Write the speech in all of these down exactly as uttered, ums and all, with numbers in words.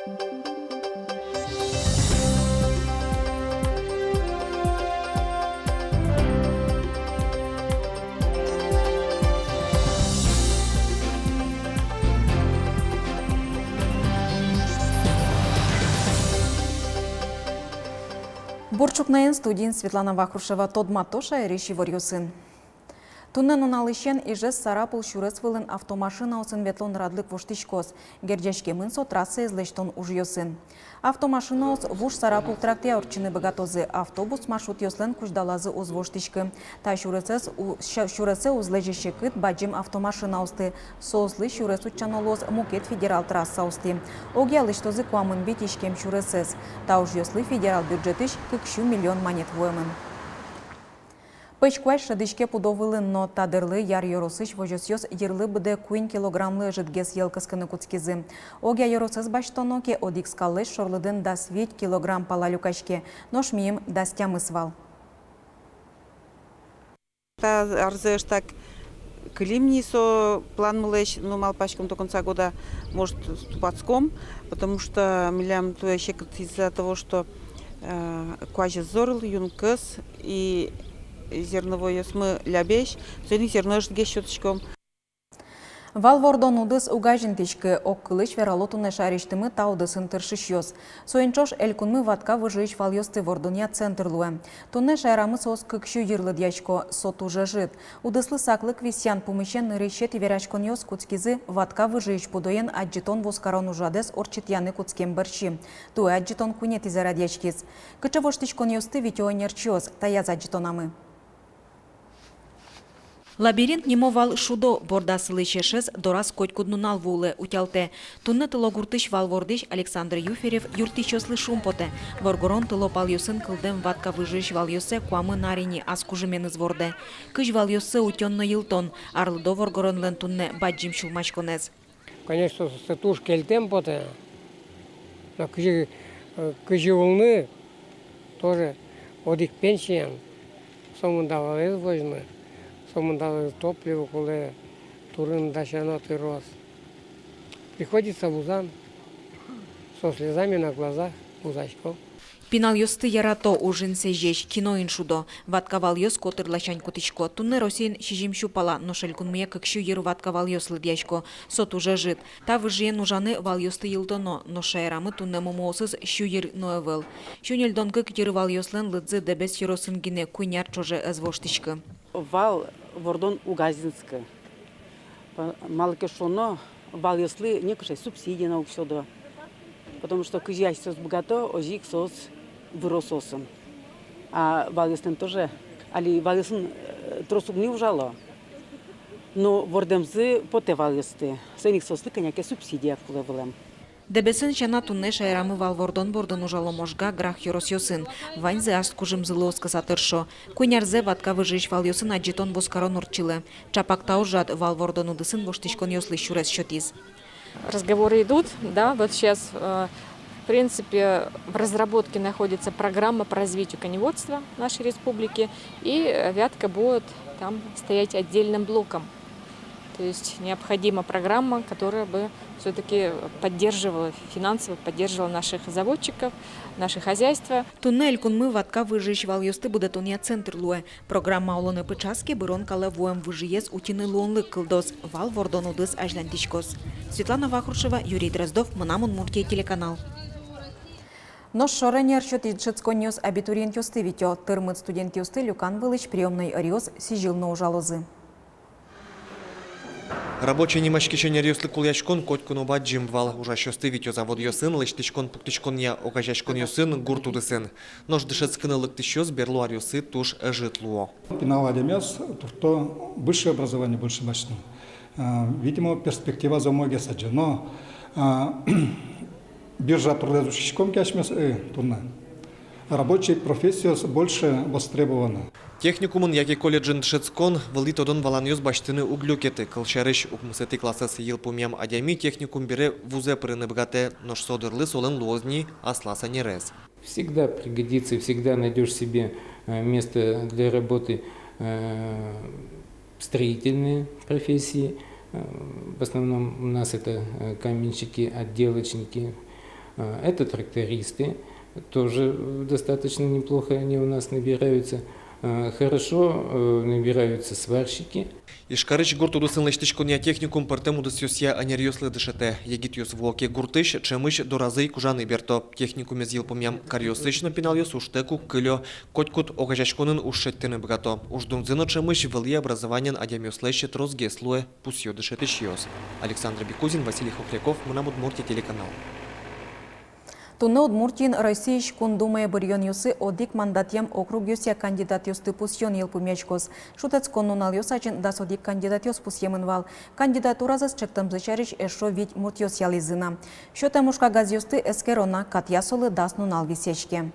Бур ӵукнаен, студиын Светлана Вахрушева. Тодмато шаерысь иворъёсын. Туннэ нуналысен Ижевск — Сарапул сюрес вылын автомашинаосын ветлон радлык воштӥськоз. Герӟаськемын со трассаез лэсьтон ужъёсын. Автомашинаос вуж Сарапул трактэ ортчыны быгатозы, автобус маршрутъёслэн кузьдалазы уз воштӥськы. Та сюресэз у-, ся-, сюресэ уз лэзе секыт бадӟым автомашинаосты. Соослы сюрес утчано луоз мукет федерал трассаосты. Огъя лэсьтозы куамын вить иськем сюресэз. Та ужъёслы федерал бюджетысь кык сю миллион манет вуэмын. Пӧсь куазь шӧдӥське пудо вылын но. Та дырлы Яр ёросысь возёсъёс йырлы быдэ куинь килограммлы ӧжытгес йӧл кыскыны кутскизы. Огъя ёросэз басьтоно ке, одӥг скаллэсь шорлыдын дас вить килограмм пала люкаське, нош миым дас тямыс вал. Та арзэ ӧжытак кылим ни со планмылэсь, ну, малпаськом, до конца года, может, тупатском, потому что милям туэ секыт из-за того, что, э, куазез зорыл, юн кӧс, и зерновойёсмы лябесь, соин ик зерно ӧжытгес сётӥськом. Вал вордон удыс уг азинтӥськы. Огкылысь верало туннэ шаерысьтымы та удысын тыршисьёс. Соин ӵош элькунмы ватка выжыысь валъёсты вордонъя центр луэ. Туннэ шаерамы соос кык сю йыр лыдъясько, со туж ӧжыт. Удыслы саклык висъян пумысен нырысетӥ вераськонъёс кутскизы ватка выжыысь пудоен адӟытон-вузкарон ужрадэз ортчытъяны кутскем бӧрсьы. Туэ адӟытон куинетӥзэ радъяськиз. Кыӵе воштӥськонъёсты витё ӧнерчиос, таяз адӟытонамы. Лабиринт нимо вал шудо, бордасылӥсь эшез дораз котькуд нунал вуылэ, утялтэ. Туннэ Тылогуртысь вал вордӥсь Александр Юферев юрттӥсьёслы шумпотэ. Воргорон тыло палъёсын кылдэм ватка выжыысь валъёссэ куамын ар ини ас кужыменыз вордэ. Кызь валъёссэ утён но йылтон — арлыдо воргоронлэн туннэ бадӟым сюлмаськонэз. Конечно, со туж кельтэм потэ. Но кызьы, э, кызьы улыны, тоже одӥг пенсиян, сомында валэз возьыны, сомында валэз топливо кулэ, турын дасяно тыроз. Приходится вузан, со слезами на глазах вузасько. Пиналъёсты ярато, ужын сэзесь, киноын шудо. Ватка валъёс котыр ласянь кутӥсько. Туннэ Россиын сизьым сю пала, нош элькунмыя кык сю йыр ватка валъёс лыдъясько. Со туж ӧжыт. Та выжыен ужаны валъёсты йылтоно, нош шаерамы туннэ мумыосыз сю йыр но ӧвӧл. Сю ньыльдон кык йыр валъёслэн лыдзы Дэбес ёросын гинэ, куинь ар ӵоже ӧз воштӥськы. Вал вордон уг азинскы. Па-, малы ке шуоно, валъёслы некыӵе субсидия но уг сёто. Потому что кызьы асьсэос быгато, озьы ик соос выро соосын. А валъёслэн тоже, али валъёсын, э, трос уг ни ужало. Но вордэмзы потэ валъёсты. Соин ик соослы кӧня ке субсидия кулэ вылэм. Дэбесын сяна, туннэ шаерамы вал вордон бордын ужало Можга, Грах ёросъёсын. Ваньзы ас кужымзылы оскыса тыршо. Куинь арзэ ватка выжыысь валъёсын адӟытон-вузкарон ортчылэ. Ӵапак та ужрад вал вордон удысын воштӥськонъёслы сюрес сётӥз. Разговоры идут, да, вот сейчас, э, в принципе, в разработке находится программа по развитию коневодства нашей республики, и, э, Вятка будет там стоять отдельным блоком. То есть необходима программа, которая бы всё-таки поддерживала, финансово поддерживала наших заводчиков, наши хозяйства. Туннэ элькунмы ватка выжыысь валъёсты будэтонъя центр луэ. Программа улонэ пыӵаз ке, бырон калэ вуэм выжыез утьыны луонлык кылдоз, вал вордон удыс азьланьтӥськоз. Светлана Вахрушева, Юрий Дроздов, «Мынам Удмуртие» телеканал. Нош шоре ӧнер сётӥсь дышетсконниос абитуриентъёсты витё. Тырмыт студентъёсты люкан вылысь приёмной ӧриос сӥзьыл но ужалозы. «Рабочий» нимаськись ӧнеръёслы кулэяськон котьку но бадӟым вал. Ужасьёсты витё заводъёсын, лэсьтӥськон-пуктӥськонъя огазеяськонъёсын, гурт удысын. Нош дышетскыны лыктӥсьёс берло аръёсы туж ӧжыт луо. Пинал адямиос туртто высшее образование больше басьтыны. А, видимо, перспективазы умойгес адӟо. Но, а, биржа турлэсь учкиськом ке асьмеос, э, туннэ, рабочий профессиос больше востребованы. Техникумын яке колледжын дышетскон вылӥ тодон-валанъёс басьтыны уг люкеты. Кылсярысь, укмысэтӥ классэз йылпумъям адями техникум бере вузэ пырыны быгатэ, нош со дырлы солэн луоз ни аслаз ӧнерез. Всегда пригодится, всегда найдёшь себе, э, место для работы, э, в строительной профессии. Э, в основном у нас это, э, каменщики, отделочники. А, это трактористы, тоже, э, достаточно неплохо они у нас набираются. А, хорошо, э, набираются сварщики. Ижкарысь гурт удысын лэсьтӥськонъя техникум пӧртэм удысъёсъя ӧнеръёслы дышетэ. Егитъёс вуо ке гуртысь, ӵемысь доразы ик ужаны берто. Техникумез йылпумъям каръёсысь но пиналъёс ужтэк уг кылё. Котькуд огазеяськонын уж шедьтыны быгато. Уждунзы но ӵемысь, вылӥ образованиен адямиослэсь тросгес луэ, пусъё дышетӥсьёс. Александр Бекузин, Василий Хохряков, «Мынам Удмуртие» телеканал. Туннэ Удмуртиын Россиысь Кун Думае быръёнъёсы одӥг мандатъем округъёсъя кандидатъёсты пусъён йылпумъяськоз. Шутэтскон нуналъёс азьын дас одӥг кандидатъёс пусъемын вал. Кандидатуразэс чектэмзы сярысь эшшо вить муртъёс ялӥзы на. Сётэм ужкагазъёсты эскеро на, катъя солы дас нунал висъяське.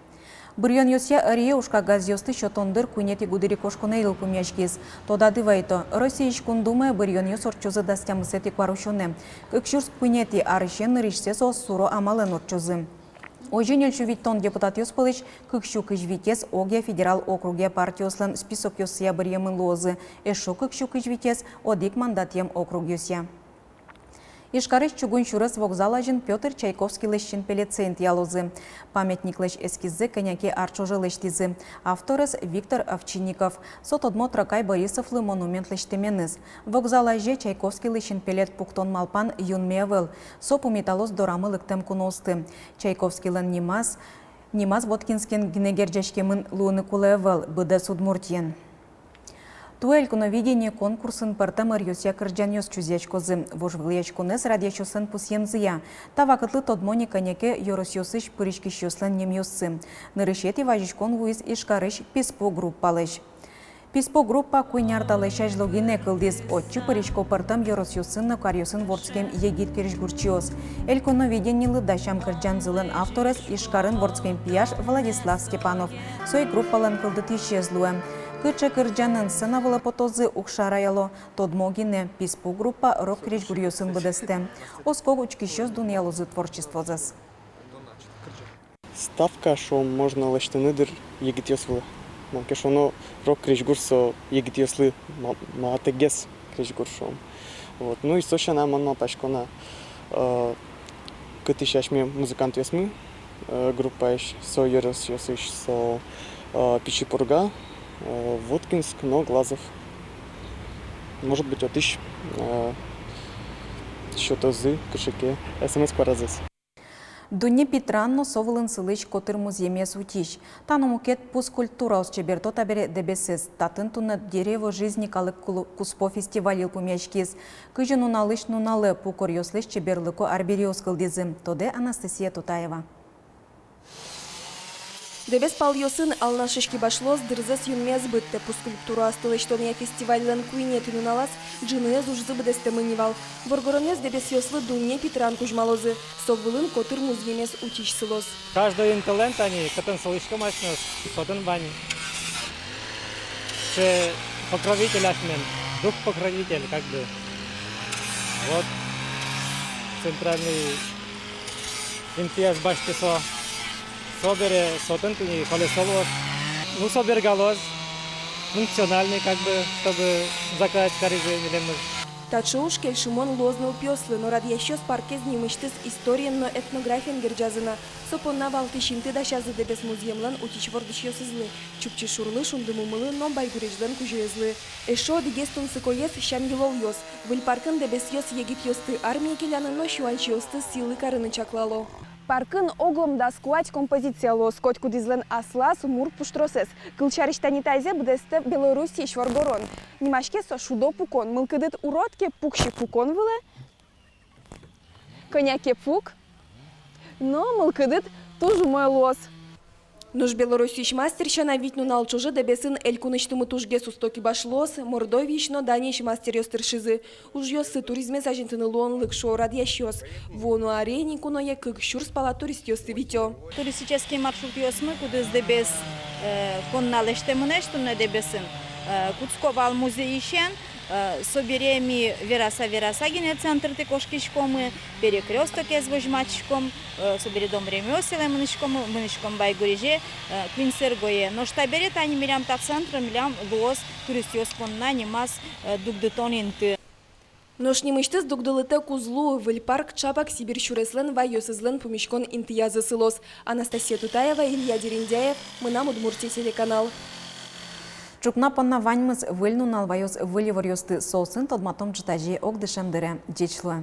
Быръёнъёсъя ӧрие ужкагазъёсты сётон дыр куинетӥ гудырикошконэ йылпумъяськиз. Тодады вайто, Россиысь Кун Думае быръёнъёс ортчозы дас тямысэтӥ куарусёнэ. Кык сюрс куинетӥ арысен нырысьсэ соос суро амалэн ортчозы. Озьы ньыль сю витьтон депутатъёс пӧлысь кык сю кызь витез огъя федерал округъя партиослэн списокъёссыя быръемын луозы, эшшо кык сю кызь витез одӥг мандатъем округъёсъя. Ижкарысь чугун сюрес вокзал азьын Пётр Чайковскийлэсь синпелетсэ интыялозы. Памятниклэсь эскиззэ кӧня ке ар ӵоже лэсьтӥзы. Авторез Виктор Овчинников. Со тодмо Трокай Борисовлы монумент лэсьтэменыз. Вокзал азе Чайковскийлы синпелет пуктон малпан юнме ӧвӧл. Со пумиталоз дорамы лыктэм куноосты. Чайковскийлэн нимаз, нимаз Воткинскен гинэ герӟаськемын луыны кулэ ӧвӧл, быдэс Удмуртиен. Туэ «Элькуновидение» конкурсын пӧртэм ӧръёсъя кырӟанъёс чузъяськозы. Вожвылъяськонэз радъясьёслэн пусъемзыя. Та вакытлы тодмо ни кӧня ке ёросъёсысь пыриськисьёслэн нимъёссы. Нырысетӥ вазиськон вуиз Ижкарысь «Писпу» группалэсь. «Писпу» группа куинь ар талэсь азьло гинэ кылдӥз. Отчы пырисько пӧртэм ёросъёсын но каръёсын вордскем егит крезьгурчиос. «Элькуновидениелы» дасям кырӟанзылэн авторез Ижкарын вордскем пияш Владислав Степанов. Со ик группалэн кылдытӥсез луэ. Кыӵе кырӟанэн сцена вылэ потозы, уг шараяло. Тодмо гинэ, «Писпу» группа рок крезьгуръёсын быдэстэ. Оско, учкисьёс дунъялозы творчествозэс. Ставка, шуом, можно лэсьтыны, дыр, егитъёс вылэ. Малы ке шуоно, рок крезьгур со егитъёслы ма-, матэгес крезьгур, шуом. Вот. Ну и со сяна мон малпасько на, э, кытысь асьме музыкантъёсмы, э, группаысь, со ёросъёсысь, со, э, Пичи Пурга, э, Воткинск но Глазов. Может быть, отысь, э, сётозы кыӵе ке СМС куаразэс. Дунне питран но со вылын сылӥсь котыр музъемез утись. Та но мукет пус культураос чеберто табере Дэбесэз. Татын туннэ «Дерево жизни» калык кулу-, куспо фестиваль йылпумъяськиз. Кызь нуналысь нуналэ пу коръёслэсь чеберлыко арбериос кылдӥзы. Тодэ Анастасия Тутаева. Дэбес палъёсын Алнашысь кибашлыос дырзэс юнме ӧз быдтэ. Пус культураосты лэсьтонъя фестивальлэн куинетӥ нуналаз ӝыныез ужзы быдэстэмын ни вал. Воргоронъёс дэбесъёслы дунне питран кузьмалозы. Со вылын котыр музъемез утись сылоз. Каждой интылэн тани, кытын сылӥськом асьмеос, со отын вань сыӵе покровитель асьмелэн, дух-покровитель, как бы. Вот центральный интыяз басьтэ со. Собере со отын тӥни колесо луоз. Ну, со бергалоз, функциональный, как бы, чтобы заказать каризы милемыз. Таӵе уж кельшымон луоз нылпиослы, но радъясьёс паркез нимысьтыз историен но этнографиен герӟазы на. Со понна валтӥсь инты дасязы Дэбес музъемлэн утись-вордӥсьёсызлы. Чупчи шурлы, Шундымумылы но Байгурезьлэн кузёезлы. Эшшо одӥгез тунсыкоез — сям-йылолъёс. Выль паркын дэбесъёс егитъёсты армие келяны но сюанчиосты сӥлы карыны чаклало. Паркын оглом дас куать композиция луоз, котькудӥзлэн аслаз мур пуштросэз. Кылсярысь, тани тазэ быдэстэ Белоруссиысь воргорон. Нимаське со «Шудо пукон». Мылкыдыд урод ке, пуксьы пукон вылэ. Кӧня ке пук, но мылкыдыд туж умой луоз. Нош Белоруссиысь мастер сяна вить нунал ӵоже Дэбесын элькунысьтымы тужгес усто кибашлыос, Мордовиысь но Даниысь мастеръёс тыршизы. Ужъёссы туризмез азинтыны луонлык, шуо радъясьёс. Вуоно аре ини куное кык сюрс пала туристъёсты витё. Туристический маршрутъёсмы, кудӥз Дэбес, э, понна лэсьтэмын ини туннэ Дэбесын, э, кутско вал музейысен, э, собере ми вераса-вераса гинэ центртӥ кошкиськомы, Перекрёстокез возьматӥськом, э, собере Домремёсылэ мынӥськом, мынӥськом Байгурезе, э, Куинь Сэргое. Нош табере тани милям та центр милям луоз туристъёс понна нимаз, э, дугдытон инты. Нош нимысьтыз дугдылытэк уз луы. Выль парк чапак Сибирь сюреслэн вайёсызлэн пумиськон интыязы сылоз. Анастасия Тутаева, Илья Дерендяев, «Мынам Удмуртие» телеканал. Ӵукна понна ваньмыз. Выль нунал вайоз выль иворъёсты, соосын тодматом ӝытазе ог дышем дыре. Ӟеч луэ.